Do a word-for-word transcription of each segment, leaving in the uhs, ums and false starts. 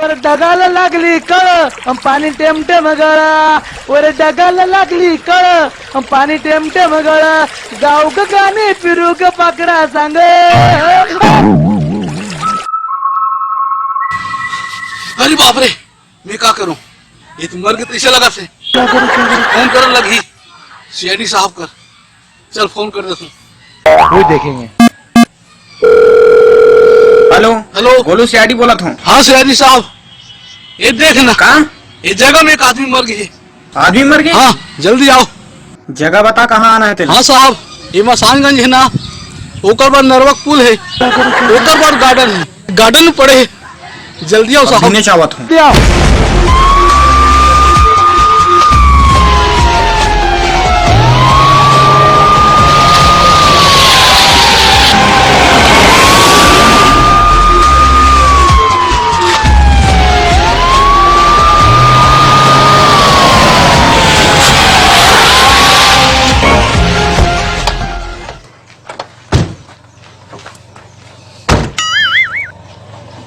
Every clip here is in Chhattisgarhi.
अरे डगाल लागली कळ, हम पानी टेम टेम गळा। अरे डगाल लागली कळ, हम पानी टेम टेम गळा। गाव का गाणी फिरू का पाकड़ा संग। अरे बाप रे, मैं का करूं? ये तो मर के तैसे लगा से। फोन करन लगी सीआईडी साहब कर। चल फोन कर देता हूँ। वो देखेंगे। हेलो। हेलो। गोलू सीआईडी बोलत हूँ। हाँ सीआईडी साहब, ये देख ना। का? ये जगह में एक आदमी मर गए। आदमी मर गए? हाँ, जल्दी आओ। जगह बता, कहाँ आना है तेरे? हाँ साहब, ये मसानगंज है ना, ओकर बाद नरवक पुल है, ओकर बाद गार्डन है, गार्डन में पड़े है। जल्दी आओ साहब। दिने चावत हूँ। जल्दी आओ।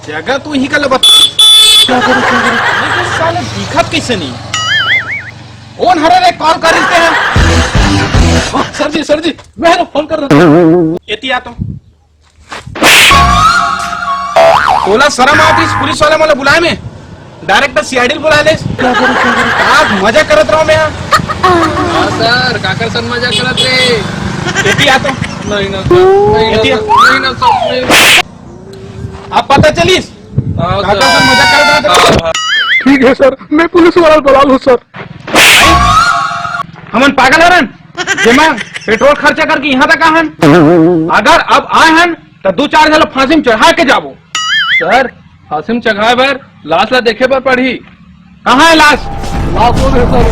जगह तो इही कला बता। ये तो साला दिखत कैसे नहीं? कौन हरे रे, कॉल कर देते हैं। हाँ, सर जी, सर जी, मैं फोन कर रहा हूँ। एती आ तो। तोला शर्म आती, पुलिस वाला मोला बुलाए में? डायरेक्ट सीआईडी बुला ले। आज मजा करत रहो मैं यहाँ। हाँ सर, काकर सन मजा करत रे? एती आ तो। नहीं ना सर, नहीं ना एती आ। सर, नहीं ना सर, नहीं। अब पता चलिस? हाँ काकर सर। सन मजा करत रहो। हाँ, हाँ। ठीक है सर, मैं पुलिस वाला बुला लूँ सर। हमन पागल हरन, जेमा पेट्रोल खर्चा करके यहाँ तक आहन। अगर अब आए हन, तो दो चार झन ल फांसी में चढ़ा के जाबो। सर, फांसी में चढ़ाए बर लाश ला देखे बर पड़ही। कहाँ है लाश? लाश वो है सर।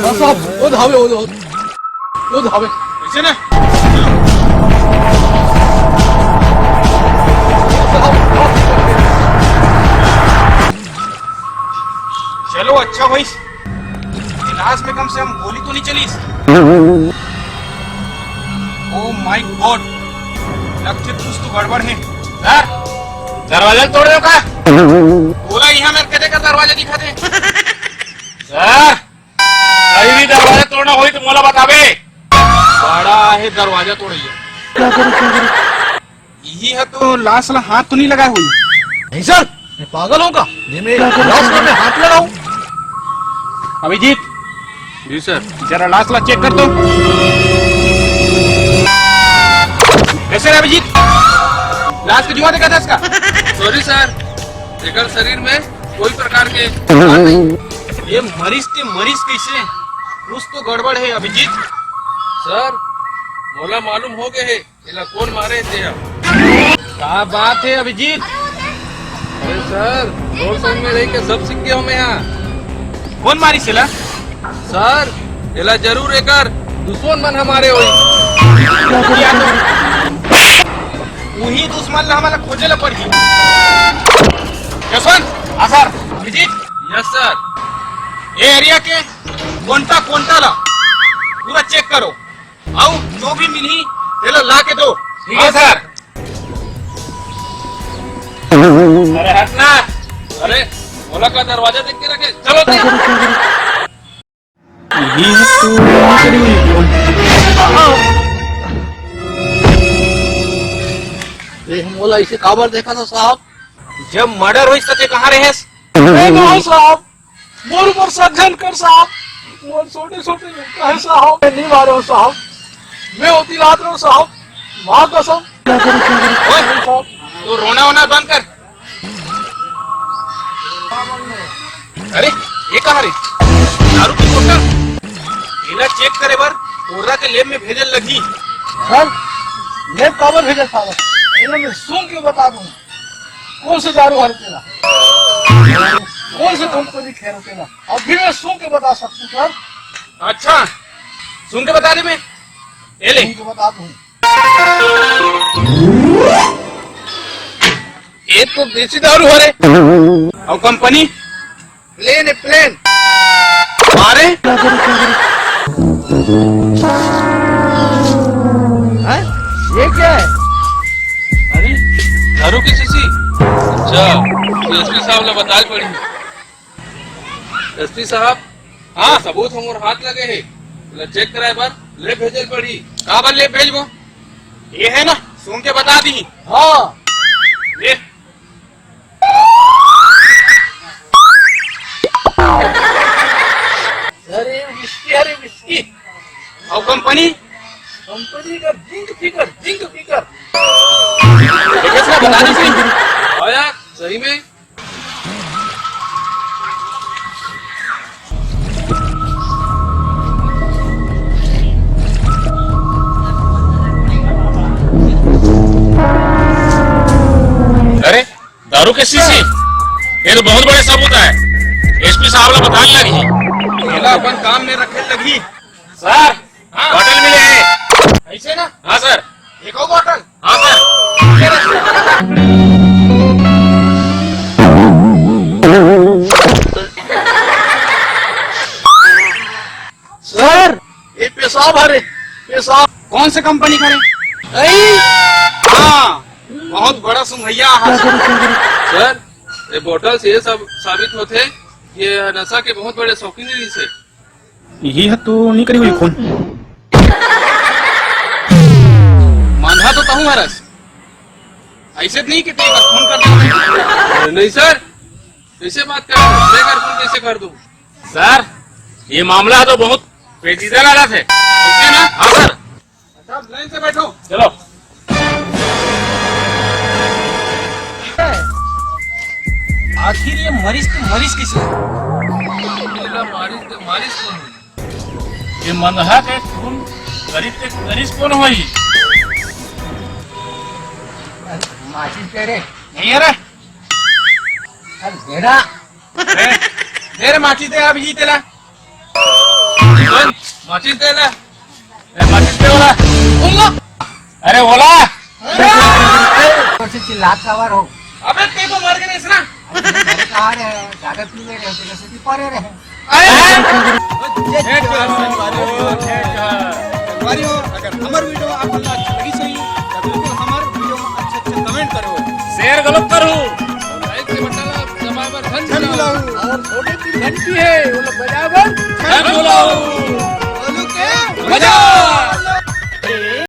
हाँ साहब, वो धावे, वो, वो, वो धावे। ऐसे ना। चलो, अच्छा भाई, इलाज में कम से कम गोली तो नहीं चली। Oh my God, लगथे कुछ तो गड़बड़ है। सर, दरवाजा तोड़ दो का? पूरा यहाँ में कदे का दरवाजा दिखा दे। सर, कहीं भी दरवाजा तोड़ना होई तो मोला बतावे। बड़ा है दरवाजा तोड़ैया। यही है तो लाश ला हाथ तो नहीं लगाए हुई। नहीं सर, मैं पागल हूँ का? ये मैं लाश ला मैं हाथ लगाऊं? अभिजीत। जी सर। जरा लाश ला चेक कर तो। कैसे रे अभिजीत? लाश के जुआ देखा था इसका? सॉरी सर, एकर शरीर में कोई प्रकार के ये मरीज के मरीज कैसे? कुछ तो गड़बड़ है अभिजीत। सर, मोला मालूम हो गए है, एला कौन मारे तेहा? का बात है अभिजीत? अरे सर, तोर संग में रह के सब सीख गया हूँ मैं यहाँ। कौन मारी सेला? सर, एला जरूर एकर दुश्मन मन हमारे होई। या तो उही दुश्मन ला हमला खोजे ला पड़ही। जसवंत, हाँ सर। अभिजीत। Yes sir. ए एरिया के कोंटा कोंटा ला पूरा चेक करो। अउ जो भी मिलही, तेला ला के दो। ठीक है सर। अरे हट ना। अरे, ओला का दरवाजा देख के रखे? चलो, चलो। ये तो निकली हुई। ये हम बोला इसे काबर देखा था साहब? जब मर्डर होइस त ते कहाँ रहेस? मैं गाँव साहब। मोर ऊपर सज्जन कर साहब, मोर छोटे छोटे लड़का है साहब, मैं नहीं मारे हूँ साहब, मैं होती रात रहूँ साहब, माँ कसम। ओए, साहब। तू रोना वोना बंद कर। अरे, ये कहाँ रे? दारू की बोतल। इला चेक करे बर कोर्रा के लैब में भेजल लगी। सर, लैब काबर भेजे साहब? इन्हें मैं सूंघ के बता दूँ। कौन से दारू हरे तेला? कौन से कंपनी के हरे तेला? अभी मैं सूंघ के बता सकता हूँ सर। अच्छा, सूंघ के बता दे मैं। ये ले। सूंघ के बता दूँ। ये तो देसी दारू हरे। और कंपनी? प्लेन है, प्लेन। अरे, हैं? ये क्या है? अरे, दारू की शीशी। अच्छा, तो एसपी साहब ला बताए पड़ी। एसपी साहब, हाँ। सबूत हमर हाथ लगे हे, ओला चेक कराए बर ले भेजे पड़ी। का बर ले भेजबो? ये है ना, सूंघ के बता दी। हाँ। ले। अरे विस्की, अरे विस्की। अउ कंपनी? कंपनी का जिंक फिकर, जिंक फिकर। देखो इसका बता दी। हाँ यार, सही में। अरे, दारू के शीशी? ये तो बहुत बड़े सबूत है। एसपी साहब ला बताने लगी। एला अपन काम में रखे लगी। सर, हाँ। बॉटल मिले है। ऐसे ना? हाँ सर। एक और बॉटल। हाँ सर। सर, ये पेशाब हरे, पेशाब। कौन से कंपनी का रे? ऐ? हाँ, बहुत बड़ा सुंघैया है। सर, ये बोतल से ये सब साबित होथे कि ये नशा के बहुत बड़े शौकीन रहिस हे। ये तो नहीं करी हुई खून। मांधा तो तहूँ हरस। ऐसे नहीं कि तेरा खून कर दे। नहीं सर, कैसे बात कर रहे हो? मैं कर दूं, कैसे कर दूं? सर, ये मामला तो बहुत पेचीदा लागत है। ओके ना? हाँ सर। सब लाइन से बैठो। चलो। आखिर ये मरीज तो मरीज किस? मरीज तो मरीज कौन? ये मंदहा के खून करीब ते करीब कौन होई? माचिस दे रे। नहीं है रे। अरे दे ना। ए, दे रे माचिस दे, अभी जी तेला। सुन, माचिस दे ले। ए, माचिस दे ओला। ओला। अरे ओला। अरे, अरे, अरे, चिल्लात काबर हो? अबे, ते तो मर गए ना। अरे, अरे, कहाँ रहे? ज्यादा पी ले रहे हो, जैसे कि परे रहे। अरे, ठेठ कर संगवारी हो, ठेठ कर। संगवारी हो, अगर हमर वीडियो आप मन ला अच्छा लगिस होही, त बिल्कुल हमर वीडियो में अच्छा अच्छा कमेंट करो। शेयर गलत करो। और लाइक के बटन ला दबाए बर झन झन भुलाओ। भुलाओ। और छोटे सी घंटी है, वो लोग बजाए बर झन झन भुलाओ। भुलाओ। बोलू के मजा।